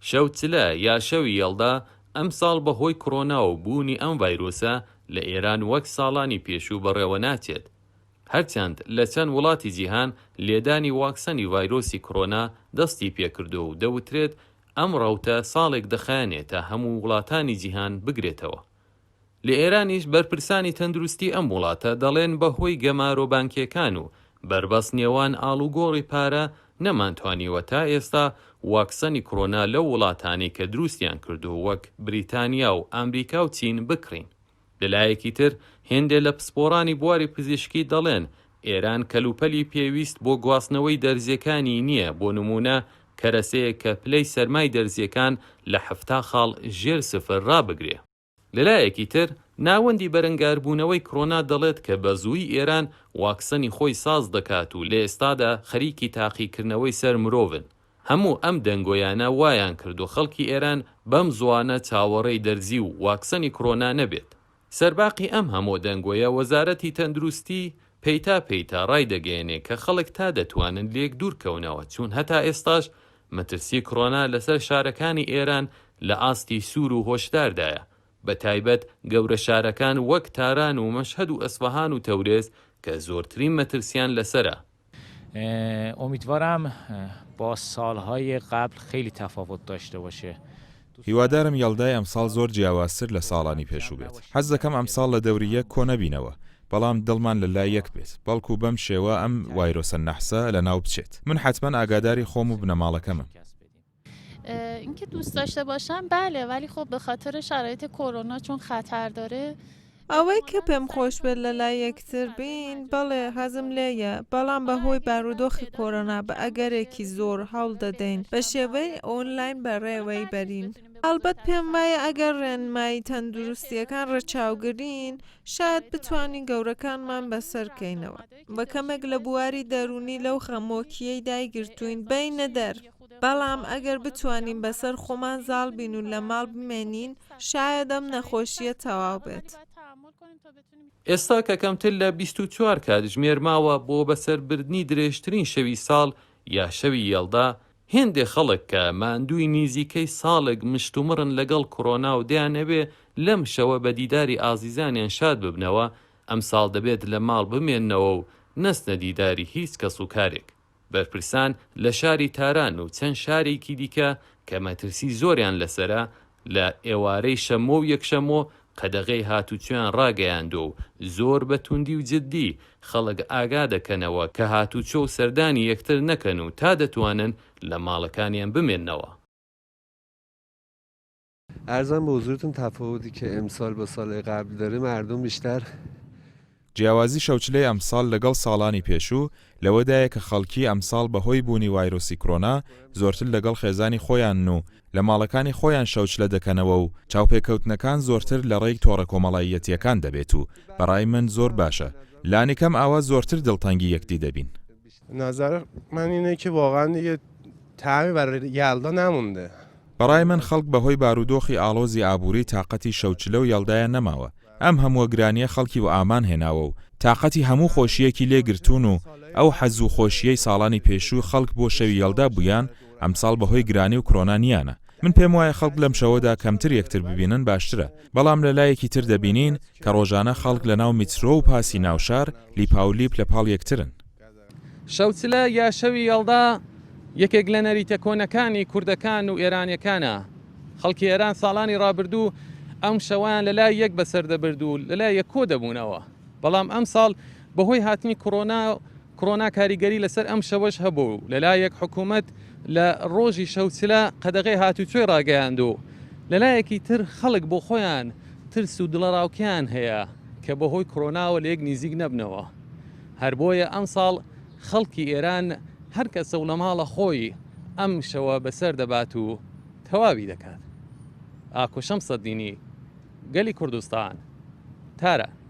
شەوچلە یا شەوی یەڵدا ئەمساڵ بە هۆی کڕۆنا و بوونی ئەم ڤایرۆسە لە ئێران وەک ساڵانی پێشوو بەڕێوە ناچێت. هەرچەند لە چەند وڵاتی جیهان لێدانی واکسەنی ڤایرۆسی کڕۆنا دەستی پێکردووە و دەوترێت ئەم ڕەوتە ساڵێک دەخایەنێ تا هەموو وڵاتانی جیهان بگرێتەوە. لە ئێرانیش بەرپرسانی تەندروستی ئەم وڵاتە دەڵێن بەهۆی گەمارۆ بانکیەکان و بەربەست نێوان ئاڵوگۆڕی پارە نەمانتوانیوە تا ئێستا واکسەنی کرۆنا لەو وڵاتانەی کە دروستیان کردووە وەک بریتانیا و ئامریکا و چین بکڕین. لەلایەکی تر هێندێ لە پسپۆڕانی بواری پزیشکی دەڵێن ئێران کەلوپەلی پێویست بۆ گواستنەوەی دەرزیەکانی نیە بۆ نموونە کەرەسەیەک کە پلەی سەرمای دەرزیەکان لە 70 خاڵ ژێر سفر ڕابگرێ. لەلایەکی تر، ناوەندی بەرەنگاربوونەوەی کرۆنا دەڵێت کە بە زوویی ئێران واکسەنی خۆی ساز دەکات و لە ئێستادا خەریکی تاقیکردنەوەی سەر مرۆڤن. هەموو ئەم دەنگۆیانە وایان کردووە خەڵکی ئێران بەم زووانە چاوەڕێی دەرزی و واکسەنی کرۆنا نەبێت. سەرباقی ئەم هەموو دەنگۆیە وەزارەتی تەندروستی پەیتا پەیتا ڕایدەگەیەنێ کە خەڵک تا دەتوانن لێک دوور کەونەوە چوون هەتا ئێستاش مەترسی کڕۆنا لەسەر شارەکانی ئێران لە ئاستی سوور و هۆشداردایە بە تایبەت گەورە شارەکان وەک تاران و مەشهەد و ئەسفەهان و تەورێز کە زۆرترین مەترسیان لەسەرە. امیدوارم با سالهای قبل خیلی تفاوت داشته باشه. هیوادارم یەڵدای ئەمساڵ زۆر جیاوازتر لە ساڵانی پێشوو بێت. حەز دەکەم ئەمساڵ لە دەوری یەک کۆ نەبینەوە، بەڵام دڵمان لە لای یەک بێت، بەڵکو بەم شێوە ئەم ڤایرۆسە نەحسە لەناو بچێت. من حەتمەن ئاگاداری خۆم و بنەماڵەکەمم. اینکه دوست داشته باشم بله ولی خب به خاطر شرایط کرونا چون خطر داره. ئەوەی کە پێم خۆش بێت لە لای یەکتر بین، بەڵێ حەزم لێیە، بەڵام بە هۆی بارودۆخی کۆرۆنا بە ئەگەرێکی زۆر هەوڵ دەدەین بە شێوەی ئۆنلاین بەڕێوەی بەرین. ئەڵبەت پێم وایە ئەگەر ڕێنمایی تەندروستییەکان ڕەچاوگرین، شایەد بتوانین گەورەکانمان بەسەر کەینەوە و کەمێک لە بواری دەروونی لەو خەمۆکییەی دایگرتووین بێینە دەر. بەڵام ئەگەر بتوانین بەسەر خۆمان زاڵ بین و لە ماڵ بمێنین، شایەد ئەم نەخۆشییە تەواو بێت. ئێستا کە کەمتر لە 24 کاتژمێر ماوە بۆ بەسەربردنی درێژترین شەوی ساڵ یا شەوی یەڵدا، هێندێ خەڵک کە ماندووی نیزیکەی ساڵێک مشتومڕن لەگەڵ کڕۆنا و دەیانەوێ لەم شەوە بە دیداری ئازیزانیان شاد ببنەوە، ئەمساڵ دەبێت لە ماڵ بمێننەوە و نەچنە دیداری هیچ کەس و کارێک. بەرپرسان لە شاری تاران و چەند شارێکی دیکە کە مەترسی زۆریان لەسەرە، لە ئێوارەی شەممۆ و یەکشەممۆ قەدەغەی هاتوچۆیان ڕاگەیاندووە و زۆر بە توندی و جددی خەڵک ئاگا دەکەنەوە کە هاتوچۆ و سەردانی یەکتر نەکەن و تا دەتوانن لە ماڵەکانیان بمێننەوە. عرضم به حضورتون تفاوتی که امسال با سالهای قبل داره مردم بیشتر. جیاوازی شەوچلەی ئەمساڵ لەگەڵ ساڵانی پێشوو لەوەدایە کە خەڵکی ئەمساڵ بەهۆی بوونی ڤایرۆسی کرۆنا زۆرتر لەگەڵ خێزانی خۆیانن و لە ماڵەکانی خۆیان شەوچلە دەکەنەوە و چاوپێکەوتنەکان زۆرتر لەڕێی تۆڕە کۆمەڵاییەتییەکان دەبێت و بەڕای من زۆر باشە لانیکەم ئاوا زۆرتر دڵتەنگی یەکدی دەبین. نظر من اینه که واقعا دیگه طعمی برای یلدا نمونده. بەڕای من خەڵک بەهۆی بارودۆخی ئاڵۆزی ئابووری تاقەتی شەوچلە و یەڵدایان نەماوە، ئەم هەمووە گرانییە خەڵکی وەئامان هێناوە و تاقەتی هەموو خۆشییەکی لێ گرتوون و ئەو حەز و خۆشییەی ساڵانی پێشوو خەڵک بۆ شەوی یەڵدا بوویان ئەمساڵ بەهۆی گرانی و کرۆنا نییانە. من پێم وایە خەڵک لەم شەوەدا کەمتر یەکتر ببینن باشترە، بەڵام لە لایەکی تر دەبینین کە ڕۆژانە خەڵک لە ناو میترۆ و پاسی ناوشار لیپاولیپ لە پاڵ یەکترن. شەوچلە یا شەوی یەڵدا یەکێک لە نەریتە کۆنەکانی کوردەکان و ئێرانیەکانە. خەڵکی ئێران ساڵانی ڕابردوو ئەم شەوەیان لە لای یەک بەسەر دەبرد و لە لای یەک کۆ دەبوونەوە. بەڵام ئەمساڵ بەهۆی هاتنی کڕۆنا کڕۆنا کاریگەری لەسەر ئەم شەوەش هەبوو و لە لایەک حکوومەت لە ڕۆژی شەوچلە قەدەغەی هاتوچۆی ڕاگەیاند و لە لایەکی تر خەڵک بۆ خۆیان ترس و دڵەڕاوکێیان هەیە کە بەهۆی کڕۆناوە لە یەک نیزیک نەبنەوە. هەر بۆیە ئەمساڵ خەڵکی ئێران هەر کەسە و لە ماڵە خۆی ئەم شەوە بەسەر دەبات و تەواوی دەکات. ئاکۆ شەمسەدینی، گەلی کوردستان، تاران.